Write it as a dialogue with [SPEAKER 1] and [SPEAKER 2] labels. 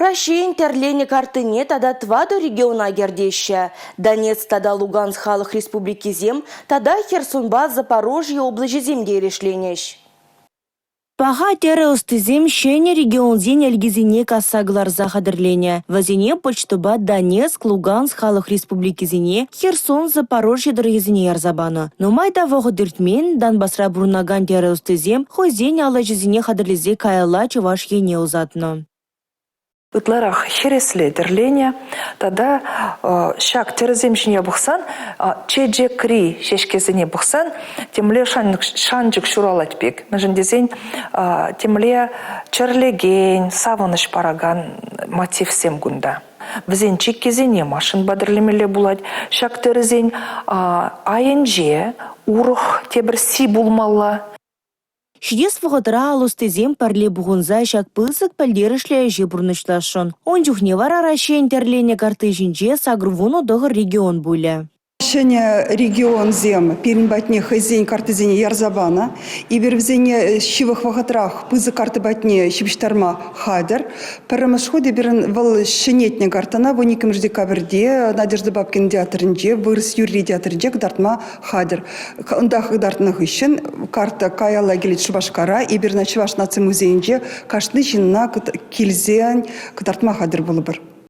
[SPEAKER 1] Раҫҫейӗн тӗрленӗ карттине тата тӑватӑ региона кӗртеҫҫӗ. Донецк тата Луганск халӑх республикисем тата Херсонпа Запорожье облаҫӗсем те эрешленӗҫ.
[SPEAKER 2] Паха тӗрӗ ӑстисем ҫӗнӗ регионсен ӗлкисене касса кӑларса хатӗрленӗ. Вӗсене почтӑпа Донецк, Луганск халӑх республикисене, Херсон, Запорожье тӑрӑхӗсене ярса панӑ. Нумай та вӑхӑт иртмен, Донбасра пурӑнакан тӗрӗ ӑстисем хӑйсен ал ӗҫӗсене хатӗрлесе каялла Чӑваш Ене ӑсатнӑ.
[SPEAKER 3] Ытларах хӗресле тӗрленӗ тата ҫак тӗрӗсем ҫине пӑхсан, чечекри ҫеҫкесене пӑхсан темле шанчӑк ҫуралать пек. Мӗншӗн тесен темле чӗрлекен, савӑнӑҫ паракан мотивсем кунта. Вӗсен чиккисене машинпа тӗрлемелле пулать. Ҫак тӗрӗсен айӗнче урӑх тепӗр си пулмалла.
[SPEAKER 2] Ҫитес вӑхӑтра ал ӑстисем пӗрле пухӑнса ҫак пысӑк пӗлтерӗшлӗ ӗҫе пурнӑҫласшӑн. Ун чухне вара Раҫҫейӗн тӗрленӗ картти ҫинче 89 регион пулӗ.
[SPEAKER 4] Ҫӗнӗ регионсем пирӗн патне хӑйсен карттисене ярса панӑ. Эпир вӗсене ҫывӑх вӑхӑтрах пысӑк карта патне ҫыпӑҫтарма хатӗр. Пӗрремӗш хут эпир вӑл ҫӗнетнӗ карттӑна 12 декабрьте Надежда Бабкина театрӗнче, Вырӑс юрри театрӗнче кӑтартма хатӗр. Унта кӑтартнӑ хыҫҫӑн карта каялла килет Шупашкара. Эпир ӑна Чӑваш наци музейӗнче кашни ҫынна килсен кӑтартма хатӗр пулӑпӑр.